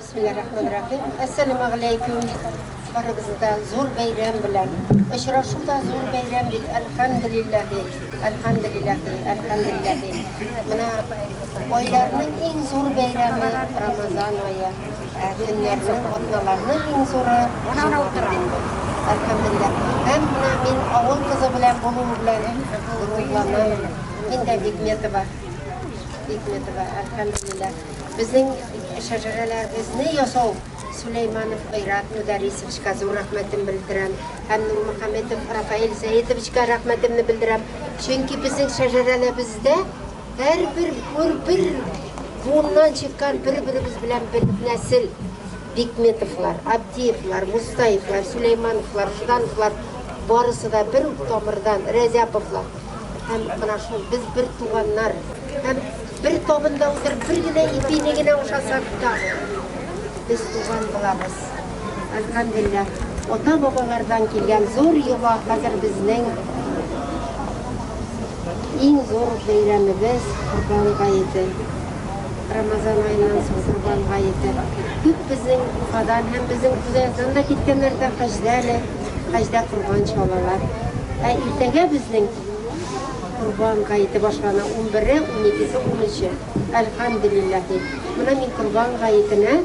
Бисмиллаһир-рахманир-рахим. Әссәламәгаләйкүм. Барыгызны да зур бәйрәм белән. Очрашу да зур бәйрәм бит. Әлхәмдүлилләһи. Әлхәмдүлилләһи. Әлхәмдүлилләһи. Менә айларның иң зур бәйрәме Рамазан ае. Ә көннәрнең, атналарның иң зуры җомга бит инде. Әлхәмдүлилләһ. Һәм менә мин авыл кызы белән булуы белән горурланам. Мин дә Бикметова. Бикметова, әлхәмдүлилләһ. Безнең шәҗәрәләребезне ясау Сөләйманов Айрат Мөдәррисовичка зур рәхмәтем белдерәм һәм Нурмөхәммәтов Рафаэль Сәетовичка рәхмәтемне белдерәм. Чөнки безнең шәҗәрәләребездә һәрбер бер бер буыннан чыккан бер-беребез белән бер нәсел. Бикметовлар, Абдиевлар, Мустаевлар, Сөләймановлар, Ждановлар барысы да бер үк тамырдан, Рәзәповлар. Һәм менә шул без бер туганнар. Һәм бер табында утырып, бер генә ипине генә ашасак та, без туган булабыз. Әлхәмдүлилләһ, ата-бабалардан килгән зур йола хәзер безнең иң зур бәйрәмебез Корбан гаете. Рамазан аеннан соң Корбан гаете. Күп безнең Уфадан һәм безнең Кузаяздан да киткәннәр дә хаҗда әле, хаҗда корбан чалалар. Ә иртәгә безнең Корбан гаете башлана, унбере, уникесе, унөче. Әлхәмдүлилләһи. Менә мин Корбан гаетенә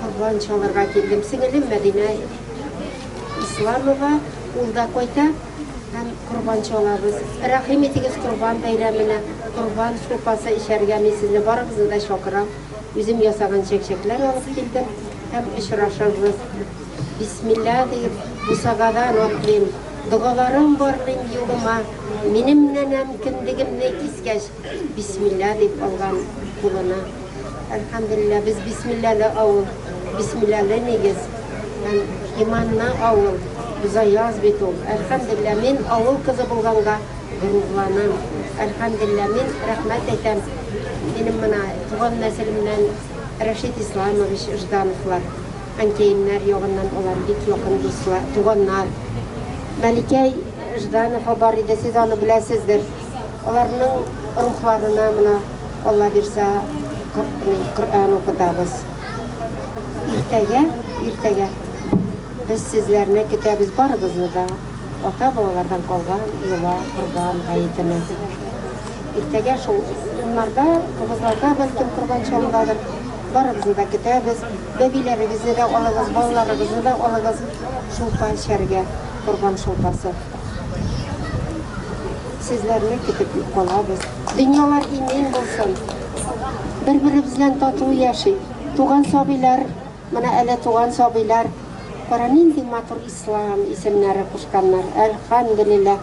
корбан чалырга килдем. Сеңелем Мәдинә Исламова, ул да кайта һәм корбан чалабыз. Рәхим итегез Корбан бәйрәменә, корбан шулпасы эчәргә мин сезне барыгызны да чакырам. Үзем ясаган чәкчәкләр алып килдем һәм очрашырбыз. Бисмилла диеп, бусагадан атлыйм. Догаларым барлыйм юлыма, Минем нәнәм кендегемне кискәч, Бисмилла дип алган кулына. Әлхәмдүлилләһ, без бисмиллалы авыл, бисмиллалы нигез һәм иманлы авыл. Заяз бит ул. Әлхәмдүлилләһ, мин авыл кызы булганга горурланам. Әлхәмдүлилләһ, мин рәхмәт әйтәм минем менә туган нәселемнән Рәшит Исламович Ждановлар. Әнкәемнәр ягыннан алар бик якын дуслар, туганнар. Мәликә Жданова бар иде, сез аны беләсездер. Аларның рухларына менә Алла бирсә, Коръән укытабыз. Иртәгә, иртәгә без сезләрне көтәбез барыгызны да. Ата-бабалардан калган йола, Корбан гаетенә. Иртәгә шул уннарда, тугызларда бәлкем корбан чалынадыр. Барыгызны да көтәбез. Бәбиләрегезне дә алыгыз, балаларыгызны да алыгыз шулпа эчәргә, корбан шулпасы. Сезләрне көтеп калабыз. Дөньялар имин булсын. Бер-беребез белән тату яшик. Туган сабыйлар, менә әле туган сабыйлар, кара нинди матур ислам исемнәре кушканнар. Әлхәмдүлилләһ.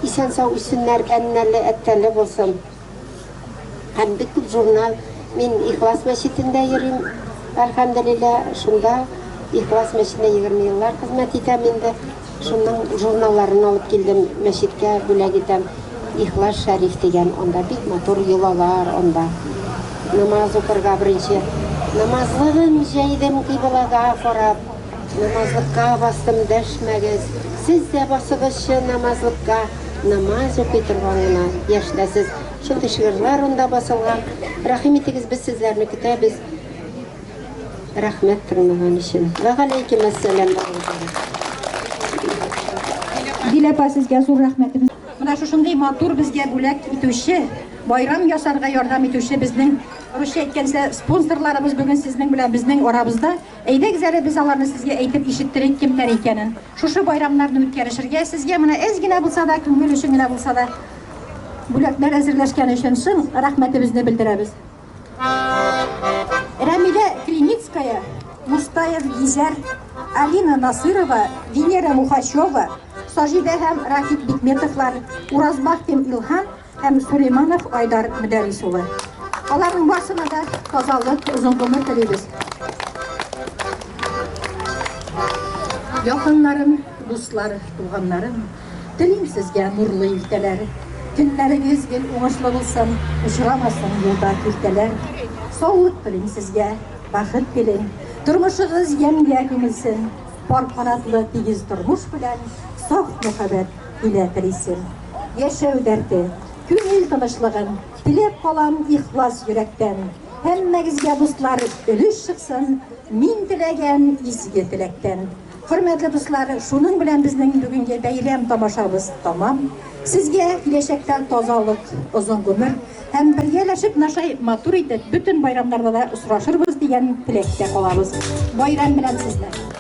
Исән-сау үссеннәр, әннәле, әттәле булсын. Һәм бик күп журнал. Мин Ихлас мәчетендә йөрим, әлхәмдүлилләһ. Шунда Ихлас мәчетендә 20 еллар хезмәт итәм инде. Шуның журналларын алып килдем, мәчеткә бүләк итәм. Ихлас шәриф дигән, анда бик матур йолалар анда. Намаз укырга беренче намазлыгын җәйдем кыйблага карап, намазлыкка бастым, дәшмәгез. Сез дә басыгызчы намазлыкка. Намаз укый торган гына яшьтә сез. Шундый шигырьләр анда басылган. Рәхим итегез, без сезләрне көтәбез. Рәхмәт тыңлаган өчен. Вәгаләйкем әссәлам барыгызга да. Дилә апа, сезгә зур рәхмәтебез. Менә шушындый матур безгә бүләк итүче, байрам ясарга ярдәм итүче безнең, русча әйткәнчә, спонсорларыбыз бүген сезнең белән безнең арабызда. Әйдәгез әле без аларны сезгә әйтеп ишеттерик кемнәр икәнен. Шушы байрамнарны үткәрешергә сезгә менә әз генә булса да, күңел өчен генә булса да бүләкләр әзерләшкән өчен чын рәхмәтебезне белдерәбез. Рәмилә Криницкая, Мустаев Гизәр, Алина Насырова, Венера Мухачева, Сажидә һәм Рафик Бикметовлар, Уразбахтин Илһам Һәм Сулейманов Айдар Мөдәррис улы. Аларның барсына да тазалык, озын гомер телибез. Якыннарым, дуслар, туганнарым, телим сезгә нурлы иртәләр. Көннәрегез гел уңышлы булсын, очрамасын юлда киртәләр. Саулык телим сезгә, бәхет телим. Тормышыгыз ямьгә күмелсен. Пар канатлы тигез тормыш белән саф мәхәббәт илә телисем. Яшәү дәрте, күңел тынычлыгын Теләп калам ихлас йөрәктән. Һәммәгезгә, дуслар, өлеш чыксын мин теләгән изге теләктән. Хөрмәтле дуслар, шуның белән безнең бүгенге бәйрәм тамашабыз тамам. Сезгә киләчәктә тазалык, озын гомер һәм бергәләшеп нашай матур итеп бөтен байрамнарда да очрашырбыз дигән теләктә калабыз. Байрам белән сезне!